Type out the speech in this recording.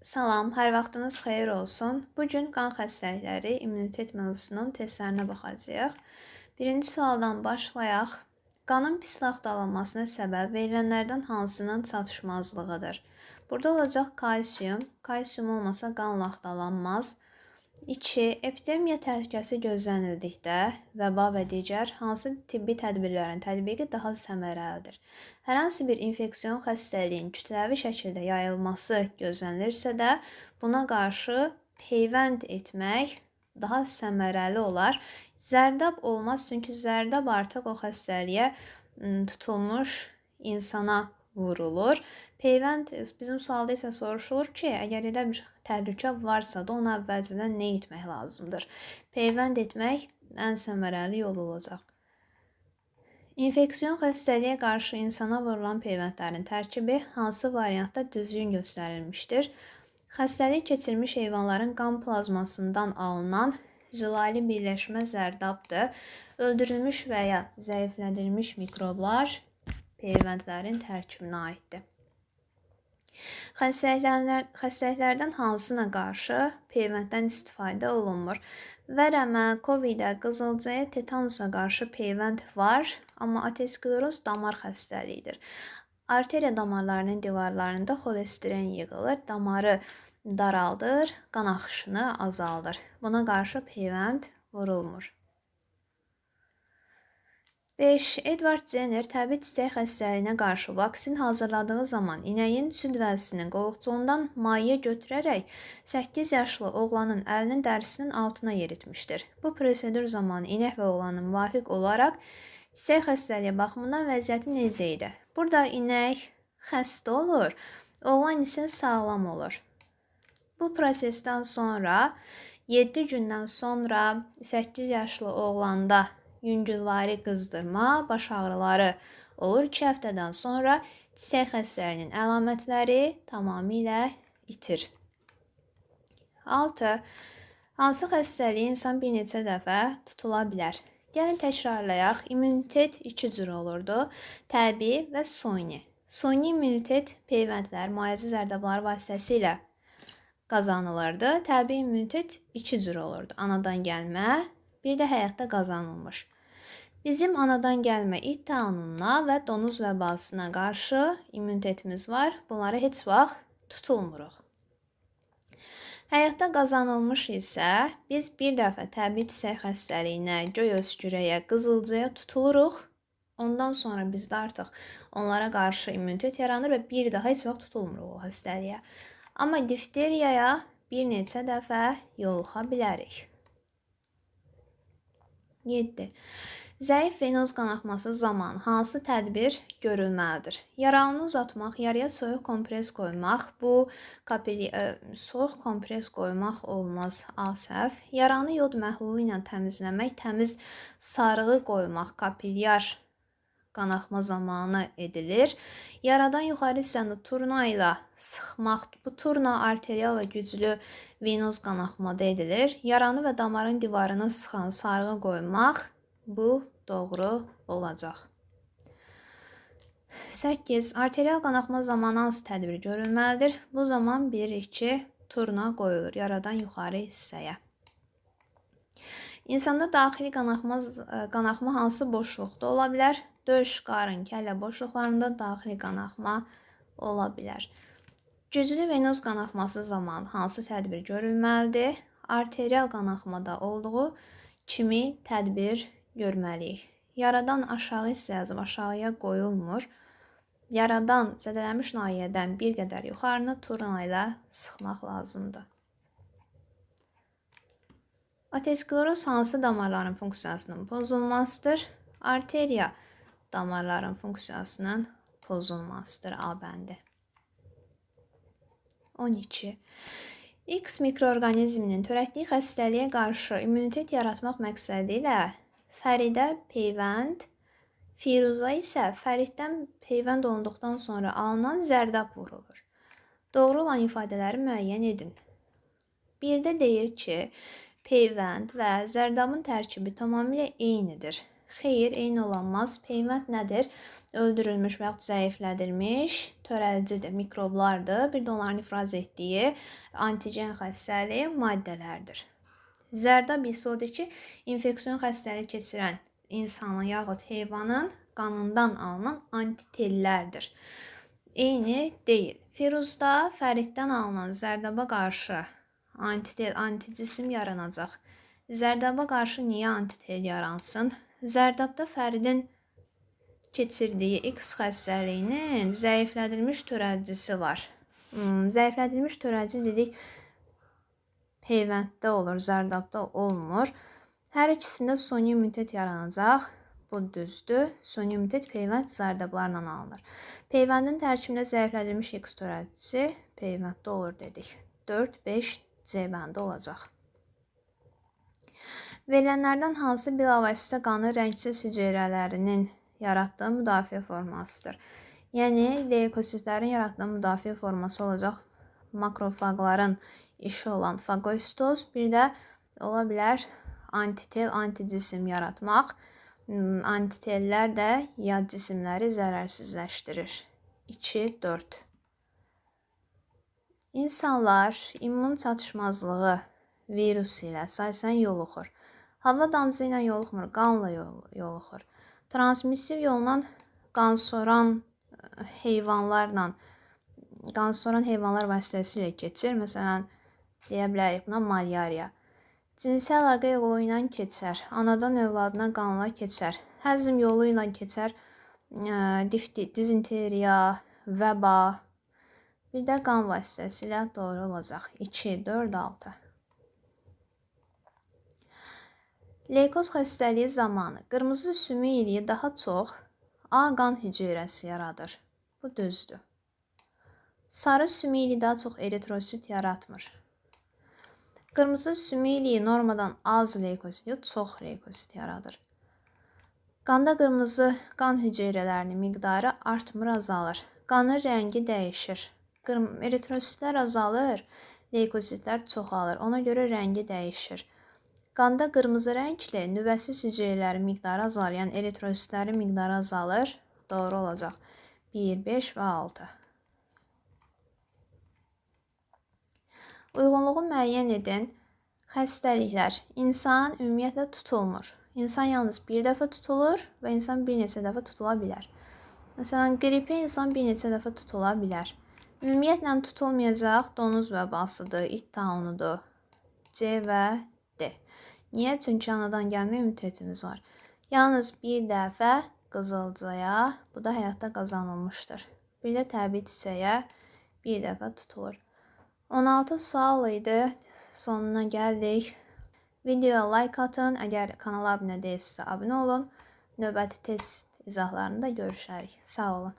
Salam, hər vaxtınız xeyir olsun. Bu gün qan xəstəlikləri, immunitet mövzusunun testlərinə baxacağıq. Birinci sualdan başlayaq. Qanın pis laxtalanmasına səbəb verilənlərdən hansının çatışmazlığıdır? Burada olacaq kalsium. Kalsium olmasa qan laxtalanmaz. 2. Epidemiya təhlükəsi gözlənildikdə vəba və digər hansı tibbi tədbirlərin tətbiqi daha səmərəlidir? Hər hansı bir infeksion xəstəliyin kütləvi şəkildə yayılması gözlənilirsə də, buna qarşı peyvənd etmək daha səmərəli olar. Zərdab olmaz, çünki zərdab artıq o xəstəliyə tutulmuş insana vurulur. Peyvənd bizim sualda isə soruşulur ki, əgər elə bir təhlükə varsa da ona əvvəlcədən nə etmək lazımdır? Peyvənd etmək ən səmərəli yol olacaq. İnfeksion xəstəliyə qarşı insana vurulan peyvəndlərin tərkibi hansı variantda düzgün göstərilmişdir? Xəstəlik keçirmiş heyvanların qan plazmasından alınan zülali birləşmə zərdabdır. Öldürülmüş və ya zəiflədilmiş mikroblar peyvəndlərin tərkibinə aiddir. Xəstəliklərdən hansına qarşı peyvənddən istifadə olunmur? Vərəmə, Covidə, qızılcaya, tetanusa qarşı peyvənd var, amma ateroskleroz damar xəstəliyidir. Arteriya damarlarının divarlarında xolesterin yığılır, damarı daraldır, qan axışını azaldır. Buna qarşı peyvənd vurulmur. 5. Edward Jenner təbii çiçək xəstəliyinə qarşı vaksin hazırladığı zaman inəyin süd vəzisinin qovukçuğundan maye götürərək 8 yaşlı oğlanın əlinin dərisinin altına yeritmişdir. Bu prosedur zamanı inək və oğlanın müvafiq olaraq çiçək xəstəliyi baxımından vəziyyəti necə idi? Burada inək xəstə olur, oğlan isə sağlam olur. Bu prosesdən sonra 7 gündən sonra 8 yaşlı oğlanda yüngülvari qızdırma, baş ağrıları olur. 2 həftədən sonra çiçək xəstəliyinin əlamətləri tamamilə itir. 6. Hansı xəstəliyə insan bir neçə dəfə tutula bilər? Gəlin təkrarlayaq. İmmunitet iki cür olurdu. Təbii və suni. Suni immunitet peyvəndlər, müalicə zərdabları vasitəsilə qazanılırdı. Təbii immunitet iki cür olurdu. Anadan gəlmə, bir də həyatda qazanılmış. Bizim anadan gəlmə it taununa və donuz vəbasına qarşı immunitetimiz var. Bunlara heç vaxt tutulmuruq. Həyatda qazanılmış isə biz bir dəfə təbii çiçək xəstəliyinə, göy öskürəyə, qızılcaya tutuluruq. Ondan sonra bizdə artıq onlara qarşı immunitet yaranır və bir daha heç vaxt tutulmuruq o xəstəliyə. Amma difteriyaya bir neçə dəfə yoluxa bilərik. 7. Zəif venoz qanaxması zamanı hansı tədbir görülməlidir? Yaralını uzatmaq, yarıya soyuq kompres qoymaq, bu soyuq kompres qoymaq olmaz, A səhv. Yaranı yod məhlulu ilə təmizləmək, təmiz sarğı qoymaq, kapilyar qanaxma zamanı edilir. Yaradan yuxarı hissəni turna ilə sıxmaq, bu turna arterial və güclü venoz qanaxmada edilir. Yaranı və damarın divarını sıxan sarğı qoymaq, bu doğru olacaq. 8. Arterial qanaxma zamanı hansı tədbir görülməlidir? Bu zaman 1-2 turna qoyulur yaradan yuxarı hissəyə. İnsanda daxili qanaxma hansı boşluqda ola bilər? Döş, qarın, kəllə boşluqlarında daxili qanaxma ola bilər. Güclü venoz qanaxması zamanı hansı tədbir görülməlidir? Arterial qanaxmada olduğu kimi tədbir görməliyik. Yaradan aşağı hissə yazıb aşağıya qoyulmur. Yaradan zədələnmiş nahiyyədən bir qədər yuxarını turna ilə sıxmaq lazımdır. Ateroskleroz hansı damarların funksiyasının pozulmasıdır? Arteriya damarların funksiyasının pozulmasıdır. A bəndi. 12. X mikroorqanizminin törətdiyi xəstəliyə qarşı immunitet yaratmaq məqsədi ilə Fəridə peyvənd, Firuza isə Fəriddən peyvənd olunduqdan sonra alınan zərdab vurulur. Doğru olan ifadələri müəyyən edin. Birdə deyir ki, peyvənd və zərdabın tərkibi tamamilə eynidir. Xeyr, eyni olanmaz. Peyvənd nədir? Öldürülmüş və yaxud zəiflədilmiş törədicidir, mikroblardır. Bir də onların ifraz etdiyi antigen xəstəli maddələrdir. Zərdab isə odur ki, infeksion xəstəlik keçirən insanın yaxud heyvanın qanından alınan antitellərdir. Eyni deyil. Firuzda Fəriddən alınan zərdaba qarşı antitel, anticisim yaranacaq. Zərdaba qarşı niyə antitel yaransın? Zərdabda Fəridin keçirdiyi X xəstəliyinin zəiflədilmiş törədicisi var. Zəiflədilmiş törədici dedik, peyvənddə olur, zərdabda olmur. Hər ikisində suni immunitet yaranacaq. Bu düzdür. Suni immunitet peyvənd zərdablarla alınır. Peyvəndin tərkibində zəiflədilmiş X törədicisi peyvənddə olur dedik. 4, 5 C bəndi olacaq. Verilənlərdən hansı bilavasitə qanın rəngsiz hüceyrələrinin yaratdığı müdafiə formasıdır? Yəni, leykositlərin yaratdığı müdafiə forması olacaq makrofaqların işi olan faqositoz, bir də ola bilər antitel, anticisim yaratmaq. Antitellər də yad cisimləri zərərsizləşdirir. 2, 4. İnsanlar immun çatışmazlığı virusu ilə əsasən yoluxur. Hava damcısı ilə yoluxmur, qanla yoluxur. Transmissiv yolla qansoran heyvanlarla, qansoran heyvanlar vasitəsilə keçir. Məsələn, deyə bilərik buna malyariya. Cinsi əlaqə yolu ilə keçər. Anadan övladına qanla keçər. Həzm yolu ilə keçər. Dizenteriya, vəba. Bir də qan vasitəsilə doğru olacaq. 2, 4, 6. Leykoz xəstəliyi zamanı qırmızı sümük iliyi daha çox A qan hüceyrəsi yaradır. Bu düzdür. Sarı sümük iliyi daha çox eritrosit yaratmır. Qırmızı sümük iliyi normadan az leykosit, yox, çox leykosit yaradır. Qanda qırmızı qan hüceyrələrinin miqdarı artmır, azalır. Qanın rəngi dəyişir. Eritrositlər azalır, leykositlər çoxalır. Ona görə rəngi dəyişir. Qanda qırmızı rəngli nüvəsiz hüceyrələrin miqdarı azalır. Yəni eritrositlərin miqdarı azalır. Doğru olacaq. 1, 5 və 6. Uyğunluğu müəyyən edən xəstəliklər. İnsan ümumiyyətlə tutulmur. İnsan yalnız bir dəfə tutulur və insan bir neçə dəfə tutula bilər. Məsələn, qripə insan bir neçə dəfə tutula bilər. Ümumiyyətlə tutulmayacaq donuz vəbasıdır, it taunudur. C və D. Niyə? Çünki anadan gəlmə immunitetimiz var. Yalnız bir dəfə qızılcaya, bu da həyatda qazanılmışdır. Bir də təbii hissəyə bir dəfə tutulur. 16 sual idi. Sonuna gəldik. Videoya like atın. Əgər kanala abunə deyilsinizsə, abunə olun. Növbəti test izahlarında görüşərik. Sağ olun.